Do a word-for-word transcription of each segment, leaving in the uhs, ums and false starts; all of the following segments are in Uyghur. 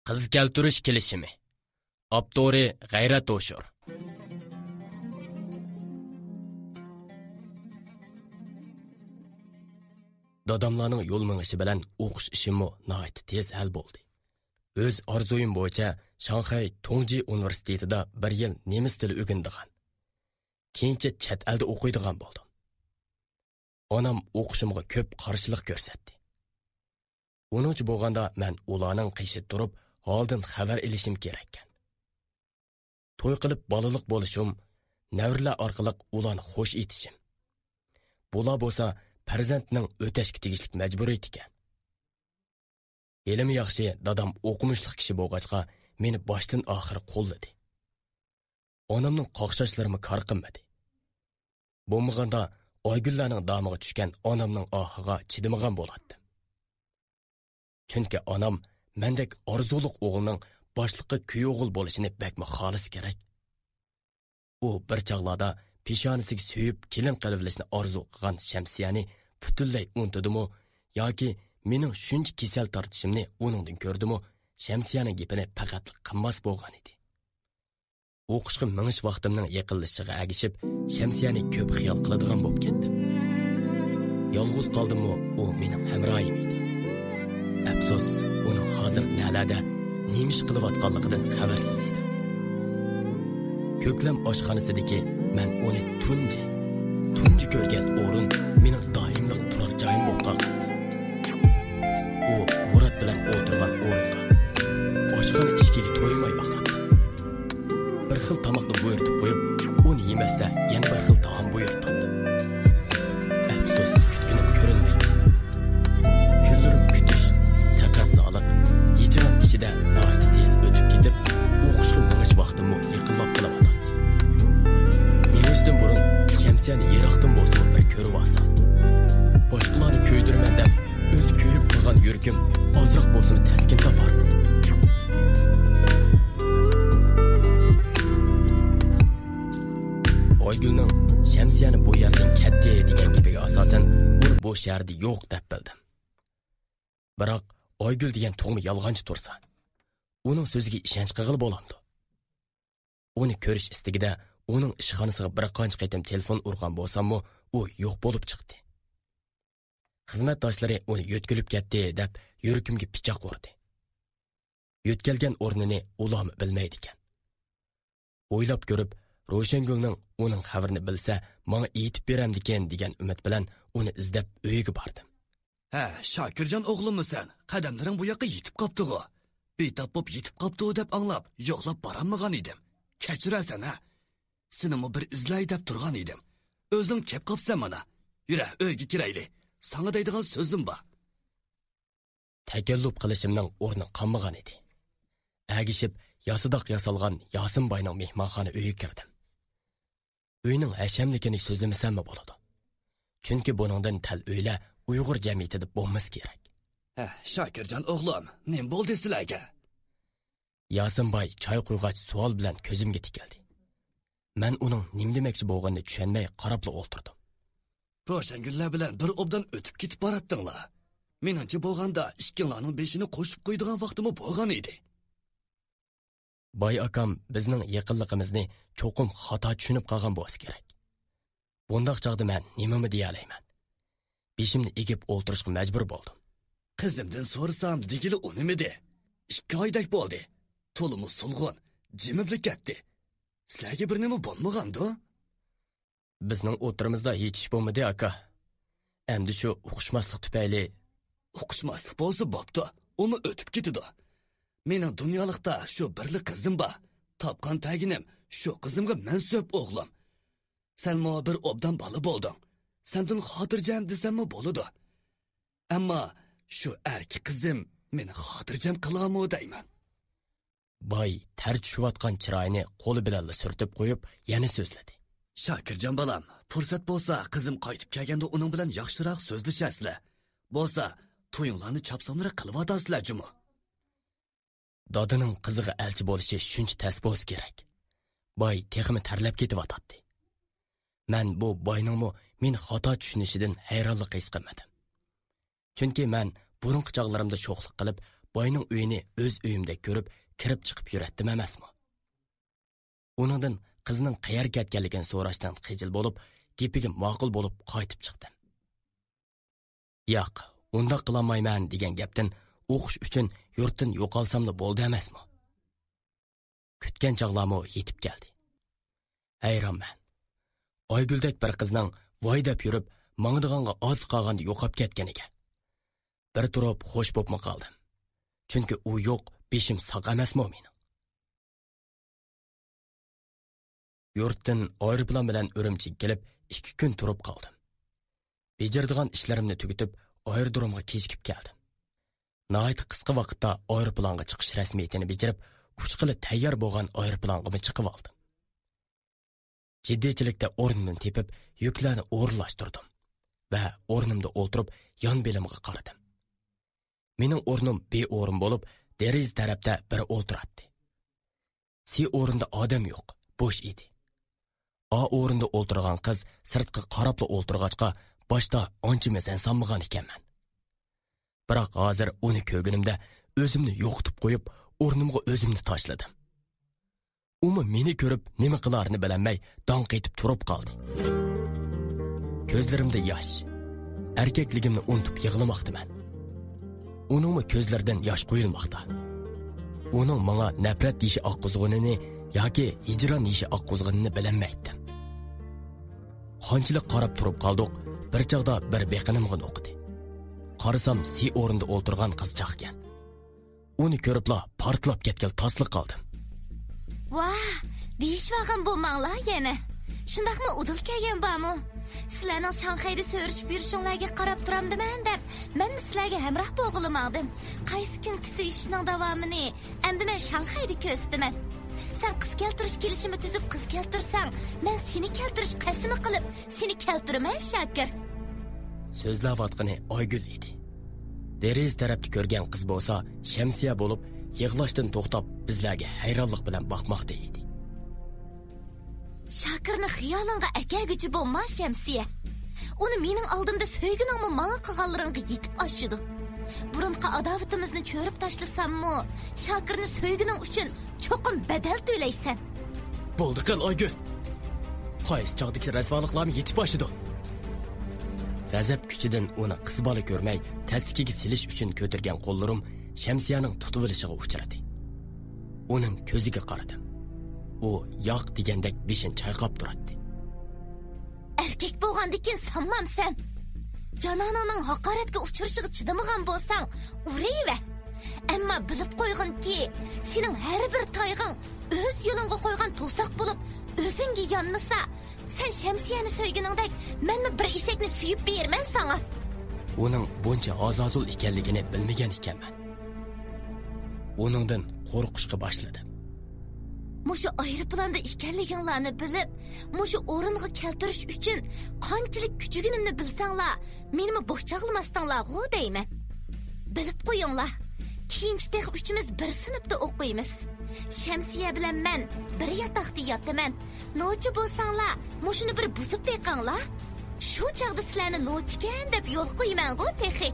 قىز كەلتۈرۈش كېلىشىمى. ئاپتورى غەيرەت ھوشۇر. داداملارنىڭ يول مېڭىشى بىلەن ئوقۇش ئىشىممۇ ناھايىتى تېز ھەل بولدى. ئۆز ئارزۇيۇم بويىچە شاڭخەي تۇڭجى ئۇنىۋېرسىتېتىدا بىر يىل نېمىس تىلى ئۆگىنىدىغان، كېيىنچە چەت ئەلدە ئوقۇيدىغان بولدۇم. ئانام ئوقۇشۇمغا كۆپ قارشىلىق كۆرسەتتى. ئۇنىڭچە بولغاندا مەن ئۇلارنىڭ قېشىدا تۇرۇپ ھالدىن خەۋەر ئېلىشىم كېرەككەن. توي قىلىپ بالىلىق بولۇشۇم، نەۋرىلەر ئارقىلىق ئۇلارنى خوش ئېيتىشىم. بۇلار بولسا پەرزەنتنىڭ ئۆتەشكە تېگىشلىك مەجبۇرىيىتىكەن. ھېلىمۇ ياخشى، دادام ئوقۇمۇشلۇق كىشى بولغاچقا، مېنى باشتىن ئاخىر قوللىدى. ئانامنىڭ قاقشاشلىرىمۇ كار قىلمىدى. بولمىغاندا، ئايگۈللەرنىڭ دامىغا چۈشكەن ئانامنىڭ ئاھىغا چىدىمىغان بولاتتىم. چۈنكى ئانام مەندەك ئارزۇلۇق ئوغۇلنىڭ باشلىققا كۈيئوغۇل بولۇشىنى بەكمۇ خالىسا كېرەك. ئۇ بىر چاغلاردا پېشانىسىگە سۆيۈپ كېلىن قىلىۋېلىشنى ئارزۇ قىلغان شەمسىيەنى پۈتۈنلەي ئۇنتۇدىمۇ ياكى مېنىڭ شۇنچە كېسەل تارتىشىمنى ئۇنىڭدىن كۆردىمۇ، شەمسىيەنىڭ گېپىنى پەقەتلا قىلماس بولغانىدى. ئوقۇشقا مېڭىش ۋاقتىمنىڭ يېقىنلىشىشىغا ئەگىشىپ، شەمسىيەنى كۆپ خىيال قىلىدىغان بولۇپ كەتتىم. يالغۇز قالدىممۇ، ئۇ مېنىڭ ھەمراھىم ئىدى. ئەپسۇس، ئۇنىڭ ھازىر نەلەردە، نېمە ئىش قىلىۋاتقانلىقىدىن خەۋەرسىز ئىدىم. كۆكلەم ئاشخانىسىدىكى مەن ئۇنى تۇنجى، تۇنجى كۆرگەن ئورۇن مېنىڭ دائىملىق تۇرار جايىم بولۇپ قالغانىدى. ئۇ مۇرات بىلەن ئولتۇرغان ئورۇنغا، ئاشخانا ئىشىكىگە تويماي باقاتتى. بىر خىل تاماقنى بۇيرۇتۇپ قويۇپ، ئۇنى يېمەستە يەنە بىر خىل تائام بۇيرۇتاتتى. ئەپسۇس، كۈتكىنىم كۆرۈنمەيتتى. كۈنلىرىم كۈتۈش، تەقەززالىق، ھىجران ئىچىدە ناھايىتى تېز ئۆتۈپ كېتىپ، ئوقۇشقا مېڭىش ۋاقتىممۇ يېقىنلاپ كېلىۋاتاتتى. مېڭىشتىن بۇرۇن شەمسىيەنى يىراقتىن بولسىمۇ بىر كۆرۈۋالسام، باشقىلارنى كۆيدۈرىمەن دەپ، ئۆزى كۆيۈپ قالغان يۈرىكىم ئازراق بولسىمۇ تەسكىن تاپارمۇ؟ ئايگۈلنىڭ شەمسىيەنى بۇ يەردىن كەتتى دېگەن گېپىگە ئاساسەن، ئۇنى بۇ شەھەردە يوق دەپ بىلدىم. بىراق، ئايگۈل دېگەن تۇغما يالغانچى تۇرسا، ئۇنىڭ سۆزىگە ئىشەنچ قىلغىلى بولامدۇ؟ ئۇنى كۆرۈش ئىستىكىدە ئۇنىڭ ئىشخانىسىغا بىر قانچە قېتىم تېلېفون ئۇرغان بولساممۇ، ئۇ يوق بولۇپ چىقتى. خىزمەتداشلىرى ئۇنى يۆتكىلىپ كەتتى دەپ يۈرىكىمگە پىچاق ئۇردى. يۆتكەلگەن ئورنىنى ئۇلارمۇ بىلمەيدىكەن. ئويلاپ كۆرۈپ، روشەنگۈلنىڭ ئۇنىڭ خەۋىرىنى بىلسە، ماڭا ئېيتىپ بېرەمدىكىن دېگەن ئۈمىد بىلەن ئۇنى ئىزدەپ ئۆيىگە باردىم. ھە، شاكىرجان ئوغلۇممۇ سەن؟ قەدەملىرىڭ بۇ ياققا يېتىپ قاپتىغۇ. بىتاپ بوپ يېتىپ قاپتۇ دەپ ئاڭلاپ، يوقلاپ بارالمىغان ئىدىم. كەچۈرەرسەن، ھە؟ سېنىمۇ بىر ئىزلەي دەپ تۇرغان ئىدىم. ئۆزۈڭ كەپ قاپسەن مانا. يۈرە، ئۆيگە كىرەيلى. ساڭا دەيدىغان سۆزۈم بار. تەكەللۇپ قىلىشىمنىڭ ئورنى قالمىغان ئىدى. ئەگىشىپ، ياسىداق ياسالغان ياسىن باينىڭ مېھمانخانا ئۆيىگە كىردىم. ئۆينىڭ ھەشەملىكىنى سۆزلىمىسەممۇ بولىدۇ. چۈنكى بۇنىڭدىن تەل ئۆيلەر ئۇيغۇر جەمئىيىتىدە بولمىسا كېرەك. ھە، شاكىرجان ئوغلۇم، نېمە بولدى سىلەرگە؟ ياسىن باي چاي قۇيغاچ سوئال بىلەن كۆزۈمگە تىكىلدى. مەن ئۇنىڭ نېمە دېمەكچى بولغىنىنى چۈشەنمەي قاراپلا ئولتۇردۇم. روشەنگۈللەر بىلەن بىر ئوبدان ئۆتۈپ كېتىپ باراتتىڭلار. مېنىڭچە بولغاندا ئىككىڭلارنىڭ بېشىنى قوشۇپ قويىدىغان ۋاقتىمۇ بولغان ئىدى. باي ئاكام بىزنىڭ يېقىنلىقىمىزنى چوقۇم خاتا چۈشىنىپ قالغان بولسا كېرەك. بۇنداق چاغدا مەن نېمىمۇ دېيەلەيمەن؟ بېشىمنى ئېگىپ ئولتۇرۇشقا مەجبۇر بولدۇم. قىزىمدىن سورىسام، دېگىلى ئۇنىمىدى. ئىككى ئايدەك بولدى. تولىمۇ سولغۇن، جىمىپلا كەتتى. سىلەرگە بىر نېمە بولمىغاندۇ؟ بىزنىڭ ئوتتۇرىمىزدا ھېچ ئىش بولمىدى، ئاكا. ئەمدى شۇ ئۇقۇشماسلىق تۈپەيلى. ئۇقۇشماسلىق بولسا بوپتۇ، ئۇمۇ ئۆتۈپ كېتىدۇ. مېنىڭ دۇنيالىقتا شۇ بىرلا قىزىم بار. تاپقان تەگىنىم شۇ قىزىمغا مەنسۇپ، ئوغلۇم. سەنمۇ بىر ئوبدان بالا بولدۇڭ. سەندىن خاتىرجەم دېسەممۇ بولىدۇ. ئەمما شۇ ئەركە قىزىم مېنى خاتىرجەم قىلارمۇ دەيمەن. باي تەر چۈشۈۋاتقان چىرايىنى قولى بىلەنلا سۈرتۈپ قويۇپ، يەنە سۆزلىدى. شاكىرجان بالام، پۇرسەت بولسا، قىزىم قايتىپ كەلگەندە ئۇنىڭ بىلەن ياخشىراق سۆزلىشەرسىلەر. بولسا، تويۇڭلارنى چاپسانراق قىلىۋاتارسىلەر جۇمۇ. دادىنىڭ قىزىغا ئەلچى بولۇشى شۇنچە تەس بولسا كېرەك. باي تېخىمۇ تەرلەپ كېتىۋاتاتتى. مەن بۇ باينىڭمۇ مېنى خاتا چۈشىنىشىدىن ھەيرانلىق ھېس قىلمىدىم. چۈنكى مەن بۇرۇنقى چاغلىرىمدا شوخلۇق قىلىپ، باينىڭ ئۆيىنى ئۆز ئۆيۈمدەك كۆرۈپ، كىرىپ چىقىپ يۈرەتتىم ئەمەسمۇ؟ ئۇنىڭدىن قىزنىڭ قەيەرگە كەتكەنلىكىنى سوراشتىن خىجىل بولۇپ، گېپىگە ماقۇل بولۇپ قايتىپ چىقتىم. ياق، ئۇنداق قىلالمايمەن دېگەن گەپتىن ئوقۇش ئۈچۈن يۇرتتىن يوقالساملا بولدى ئەمەسمۇ؟ كۈتكەن چاغلارمۇ يېتىپ كەلدى. ھەيرانمەن. ئايگۈلدەك بىر قىزنىڭ ۋاي دەپ يۈرۈپ، ماڭىدىغانغا ئاز قالغاندا يوقاپ كەتكىنىگە. بىر تۇرۇپ خوش بوپمۇ قالدىم. چۈنكى ئۇ يوق، بېشىم ساق ئەمەسمۇ مېنىڭ؟ يۇرتتىن ئايروپىلان بىلەن ئۈرۈمچىگە كېلىپ، ئىككى كۈن تۇرۇپ قالدىم. بېجىرىدىغان ئىشلىرىمنى تۈگىتىپ، ئايرودرومغا كېچىكىپ كەلدىم. ناھايىتى قىسقا ۋاقىتتا ئايروپىلانغا چىقىش رەسمىيىتىنى بېجىرىپ، ئۇچقىلى تەييار بولغان ئايروپىلانغىمۇ چىقىۋالدىم. جىددىيچىلىكتە ئورنۇمنى تېپىپ، يۈكلەرنى ئورۇنلاشتۇردۇم ۋە ئورنۇمدا ئولتۇرۇپ، يان بېلىمغا قارىدىم. مېنىڭ ئورنۇم بى ئورۇن بولۇپ، دېرىزە تەرەپتە بىرى ئولتۇراتتى. سى ئورۇندا ئادەم يوق، بوش ئىدى. ئا ئورۇندا ئولتۇرغان قىز سىرتقا قاراپلا ئولتۇرغاچقا، باشتا ئانچە مەسەن سانمىغان ئىكەنمەن. بىراق ھازىر ئۇنى كۆرگىنىمدە ئۆزۈمنى يوقىتىپ قويۇپ، ئورنۇمغا ئۆزۈمنى تاشلىدىم. ئۇمۇ مېنى كۆرۈپ نېمە قىلارىنى بىلەلمەي داڭ قېتىپ تۇرۇپ قالدى. كۆزلىرىمدە ياش. ئەركەكلىكىمنى ئۇنتۇپ يىغلىماقتىمەن. ئۇنىڭمۇ كۆزلىرىدىن ياش قۇيۇلماقتا. ئۇنىڭ ماڭا نەپرەت يېشى ئاققۇزغىنىنى ياكى ھىجران يېشى ئاققۇزغىنىنى بىلەلمەيتتىم. قانچىلىك قاراپ تۇرۇپ قالدۇق، بىر چاغدا بىر بېقىنىمغا نوقۇدى. قارىسام، سى ئورۇندا ئولتۇرغان قىزچاقكەن. ئۇنى كۆرۈپلا پارتلاپ كەتكىلى تاسلا قالدىم. ۋاھ، دېيىشىۋالغان بولماڭلار يەنە. شۇنداقمۇ ئۇدۇل كەلگەن بارمۇ؟ سىلەرنىڭ شاڭخەيدە سۆرۈشۈپ يۈرۈشۈڭلارگە قاراپ تۇرامدىمەن دەپ، مەنمۇ سىلەرگە ھەمراھ بولغىلى ماڭدىم. قايسى كۈنكى سۆيۈشۈشنىڭ داۋامىنى ئەمدى مەن شاڭخەيدە كۆرسىتىمەن. سەن قىز كەلتۈرۈش كېلىشىمى تۈزۈپ قىز كەلتۈرسەڭ، مەن سېنى كەلتۈرۈش قەسىمى قىلىپ، سېنى كەلتۈرىمەن، شاكىر. سۆزلەۋاتقىنى ئايگۈل ئىدى. دېرىزە تەرەپتە كۆرگەن قىز بولسا شەمسىيە بولۇپ، يىغلاشتىن توختاپ، بىزلەرگە ھەيرانلىق بىلەن باقماقتا ئىدى. شاكىرنى خىيالىڭغا ئەكەلگۈچى بولما، شەمسىيە. ئۇنى مېنىڭ ئالدىمدا سۆيگىنىڭمۇ ماڭا قىلغانلىرىڭغا يېتىپ ئاشىدۇ. بۇرۇنقى ئاداۋىتىمىزنى چۆرۈپ تاشلىساممۇ، شاكىرنى سۆيگىنىڭ ئۈچۈن چوقۇم بەدەل تۆلەيسەن. بولدى قىل، ئايگۈل. قايسى چاغدىكى رەسۋالىقلارمۇ يېتىپ ئاشىدۇ. غەزەپ كۈچىدىن ئۇنى قىز بالا كۆرمەي، تەستىكىگە سېلىش ئۈچۈن كۆتۈرگەن قوللىرىم شەمسىيەنىڭ تۇتۇۋېلىشىغا ئۇچرىدى. ئۇنىڭ كۆزىگە قارىدىم. ئۇ ياق دېگەندەك بېشىنى چايقاپ تۇراتتى. ئەركەك بولغاندىكىن سانمامسەن. جانانىڭنىڭ ھاقارەتكە ئۇچرىشىغا چىدىمىغان بولساڭ، ئۇرۇۋەر. ئەمما بىلىپ قويغىنكى، سېنىڭ ھەر بىر تايغىڭ ئۆز يولۇڭغا قويغان توساق بولۇپ، ئۆزۈڭگە يانمىسا، سەن شەمسىيەنى سۆيگىنىڭدەك، مەنمۇ بىر ئېشەكنى سۆيۈپ بېرىمەن ساڭا. ئۇنىڭ بۇنچە ئازازۇل ئىكەنلىكىنى بىلمىگەن ئىكەنمەن. ئۇنىڭدىن قورقۇشقا باشلىدىم. مۇشۇ ئايروپىلاندا ئىكەنلىكىڭلارنى بىلىپ، مۇشۇ ئورۇنغا كەلتۈرۈش ئۈچۈن قانچىلىك كۈچىگىنىمنى بىلسەڭلار، مېنىمۇ بوش چاغلىماستىڭلارغۇ دەيمەن. بىلىپ قويۇڭلار، كېيىنچە تېخى ئۈچىمىز بىر سىنىپتا ئوقۇيمىز. شەمسىيە بىلەن مەن بىر ياتاقتا ياتىمەن. نوچى بولساڭلار، مۇشۇنى بىر بۇزۇپ بېقىڭلار. شۇ چاغدا سىلەرنى نوچىكەن دەپ يول قويىمەنغۇ تېخى.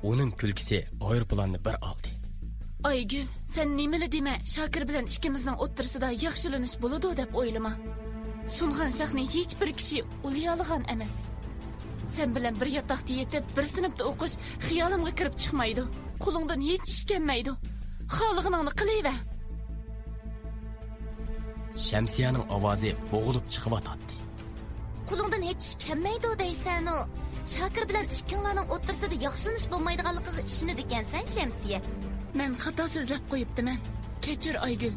ئۇنىڭ كۈلكىسى ئايروپىلاننى بىر ئالدى. ئايگۈل، سەن نېمىلا دېمە، شاكىر بىلەن ئىككىمىزنىڭ ئوتتۇرىسىدا ياخشىلىنىش بولىدۇ دەپ ئويلىما. سۇنغان شاخنى ھېچبىر كىشى ئۇلىيالىغان ئەمەس. سەن بىلەن بىر ياتاقتا يېتىپ، بىر سىنىپتا ئوقۇش خىيالىمغا كىرىپ چىقمايدۇ. قولۇڭدىن ھېچ ئىش كەلمەيدۇ. خالىغىنىڭنى قىلىۋەر. شەمسىيەنىڭ ئاۋازى بوغۇلۇپ چىقىۋاتاتتى. قولۇڭدىن ھېچ ئىش كەلمەيدۇ دەيسەنۇ. شاكىر بىلەن ئىككىڭلارنىڭ ئوتتۇرىسىدا ياخشىلىنىش بولمايدىغانلىقىغا ئىشىنىدىكەنسەن، شەمسىيە. مەن خاتا سۆزلەپ قويۇپتىمەن. كەچۈر، ئايگۈل.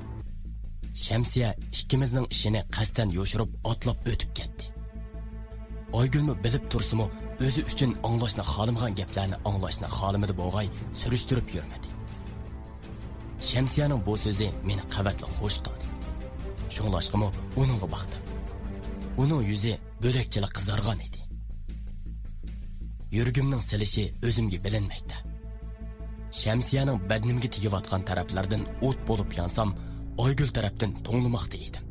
شەمسىيە ئىككىمىزنىڭ ئىشىنى قەستەن يوشۇرۇپ ئاتلاپ ئۆتۈپ كەتتى. ئايگۈلمۇ بىلىپ تۇرسىمۇ، ئۆزى ئۈچۈن ئاڭلاشنى خالىمىغان گەپلەرنى ئاڭلاشنى خالىمىدى بولغاي، سۈرۈشتۈرۈپ يۈرمىدى. شەمسىيەنىڭ بۇ سۆزى مېنى قەۋەتلا خوش قىلدى. شۇڭلاشقىمۇ ئۇنىڭغا باقتىم. ئۇنىڭ يۈزى بۆلەكچىلا قىزارغان ئىدى. يۈرىكىمنىڭ سېلىشى ئۆزۈمگە بىلىنمەيتتى. شەمسىيەنىڭ بەدىنىمگە تېگىۋاتقان تەرەپلىرىدىن ئوت بولۇپ يانسام، ئايگۈل تەرەپتىن توڭلىماقتا ئىدىم.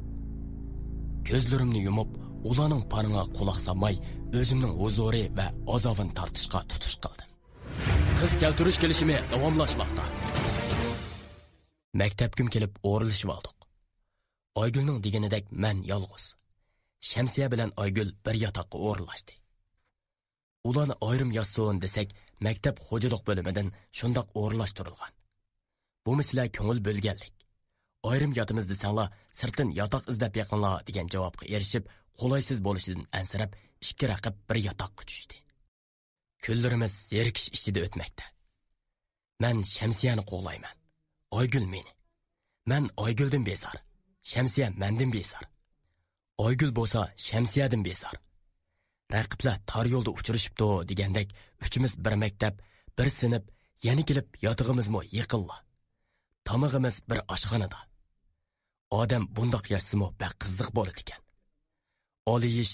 كۆزلىرىمنى يۇمۇپ، ئۇلارنىڭ پارىڭىغا قۇلاق سالماي، ئۆزۈمنىڭ ھۇزۇرى ۋە ئازابىنى تارتىشقا تۇتۇش قىلدىم. قىز كەلتۈرۈش كېلىشىمى داۋاملاشماقتا. مەكتەپكىمۇ كېلىپ ئورۇنلىشىۋالدۇق. ئايگۈلنىڭ دېگىنىدەك مەن يالغۇز. شەمسىيە بىلەن ئايگۈل بىر ياتاققا ئورۇنلاشتى. ئۇلارنى ئايرىم ياتسۇن دېسەك، مەكتەپ خوجىلىق بۆلۈمىدىن شۇنداق ئورۇنلاشتۇرۇلغان. بۇمۇ سىلەر كۆڭۈل بۆلگەنلىك. ئايرىم ياتىمىز دېسەڭلار، سىرتتىن ياتاق ئىزدەپ بېقىڭلار دېگەن جاۋابقا ئېرىشىپ، قولايسىز بولۇشىدىن ئەنسىرەپ، ئىككى رەقىب بىر ياتاققا چۈشتى. كۈنلىرىمىز زېرىكىش ئىچىدە ئۆتمەكتە. مەن شەمسىيەنى قوغلايمەن. ئايگۈل مېنى. مەن ئايگۈلدىن بىزار. شەمسىيە مەندىن بىزار. ئايگۈل بولسا شەمسىيەدىن بىزار. رەقىبلەر تار يولدا ئۇچرىشىپتۇ دېگەندەك، ئۈچىمىز بىر مەكتەپ، بىر سىنىپ، يەنە كېلىپ ياتىقىمىزمۇ يېقىنلا. تامىقىمىز بىر ئاشخانىدا. ئادەم بۇنداق ياشىسىمۇ بەك قىزىق بولىدىكەن. ئالىيىش،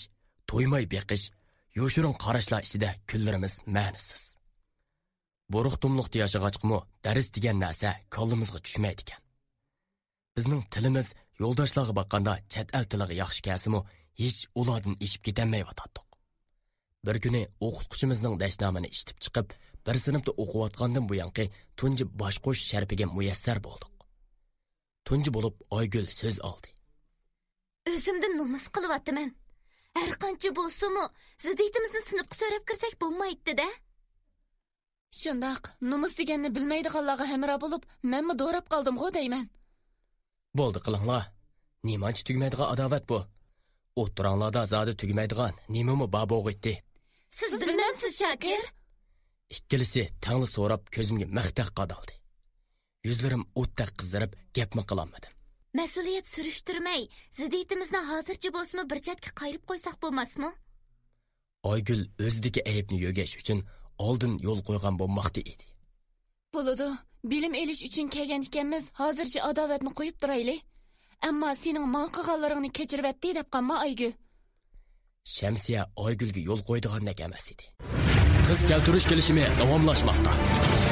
تويماي بېقىش، يوشۇرۇن قاراشلار ئىچىدە كۈنلىرىمىز مەنىسىز. بۇ ئۇرۇق-تۇملۇقتا ياشىغاچقىمۇ دەرس دېگەن نەرسە كاللىمىزغا چۈشمەيدىكەن. بىزنىڭ تىلىمىز يولداشلارغا باققاندا چەت ئەل تىلىغا ياخشى كەلسىمۇ، ھېچ ئۇلاردىن ئېشىپ كېتەلمەيۋاتاتتۇق. بىر كۈنى ئوقۇتقۇچىمىزنىڭ دەشنامىنى ئىشلىتىپ چىقىپ، بىر سىنىپتا ئوقۇۋاتقاندىن بۇيانقى تۇنجى باش قوشۇش شەرىپىگە مۇيەسسەر بولدۇق. تۇنجى بولۇپ ئايگۈل سۆز ئالدى. ئۆزۈمدىن نومۇس قىلىۋاتىمەن. ھەرقانچە بولسىمۇ، زىددىيىتىمىزنى سىنىپقا سۆرەپ كىرسەك بولمايتتى-دە. شۇنداق، نومۇس دېگەننى بىلمەيدىغانلارغا ھەمراھ بولۇپ، مەنمۇ دوراپ قالدىمغۇ دەيمەن. بولدى قىلىڭلار. نېمانچە تۈگىمەيدىغان ئاداۋەت بۇ؟ ئوتتۇراڭلاردا زادى تۈگىمەيدىغان نېمىمۇ بار بولغىيتتى؟ سىز بىلمەمسىز، شاكىر؟ ئىككىلىسى تەڭلا سوراپ كۆزۈمگە مىختەك قادالدى. يۈزلىرىم ئوتتەك قىزىرىپ، گەپمۇ قىلالمىدىم. مەسئۇلىيەت سۈرۈشتۈرمەي، زىددىيىتىمىزنى ھازىرچە بولسىمۇ بىر چەتكە قايرىپ قويساق بولماسمۇ؟ ئايگۈل ئۆزىدىكى ئەيىبنى يۆگەش ئۈچۈن ئالدىن يول قويغان بولماقتا ئىدى. بولىدۇ، بىلىم ئېلىش ئۈچۈن كەلگەن ئىكەنمىز، ھازىرچە ئاداۋەتنى قويۇپ تۇرايلى. ئەمما سېنىڭ ماڭا قىلغانلىرىڭنى كەچۈرۈۋەتتى دەپ قالما، ئايگۈل. شەمسىيە ئايگۈلگە يول قويىدىغاندەك ئەمەس ئىدى. قىز كەلتۈرۈش كېلىشىمى داۋاملاشماقتا.